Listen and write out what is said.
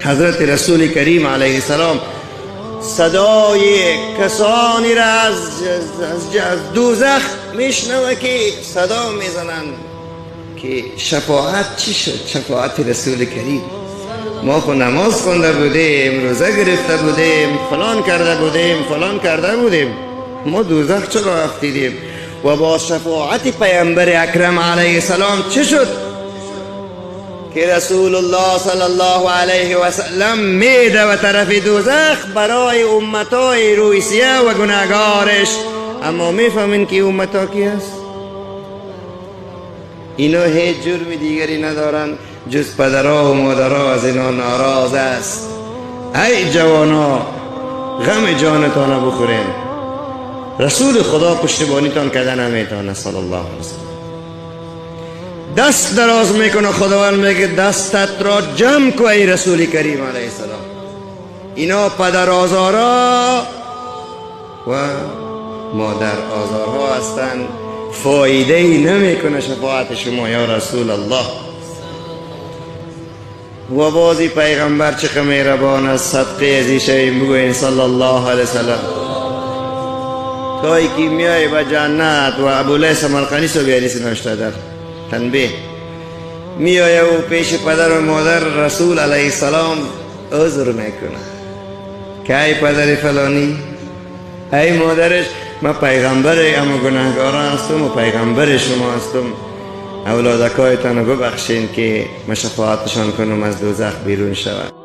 حضرت رسول کریم علیه السلام صدای کسانی را از دوزخ میشنوه که صدا میزنند که شفاعت چی شد؟ شفاعت رسول کریم. ما خو نماز خونده بودیم، روزه گرفته بودیم، فلان کرده بودیم، فلان کرده بودیم، ما دوزخ چرا افتیدیم؟ و با شفاعت پیامبر اکرم علیه السلام چه شد؟ که رسول الله صلی الله علیه و سلم میده و طرف دوزخ برای امتای رویسیه و گناهگارش. اما میفهمین که امتا کی است؟ اینا هیچ جرم دیگری ندارن جز پدرها و مادرها از اینا ناراض است. ای جوانا، غم جانتان بخورین، رسول خدا پشتیبانیتان کرده نمیتانه صلی الله علیه وسلم. دست دراز میکنه، خداوند میگه دستت را جمع کو ای رسول کریم علیه السلام. اینا پدر آزارا و مادر آزارها هستند، فایده ای نمیکنه شفاعت شما یا رسول الله. و بازی پیغمبر چه مهربان است، صدقه از ایشه بگوین صلی الله علیه وسلم. تایی که میای به جنت و ابولی سمرقندی سو بیاری نوشته در تنبیه میایه و پیش پدر و مادر رسول علیه السلام عذر میکنه که ای پدر فلانی، ای مادرش، من پیغمبر اما گناهگاران هستم و پیغمبر شما هستم، اولادکایتان رو ببخشین که من شفاعتشان کنم از دوزخ بیرون شود.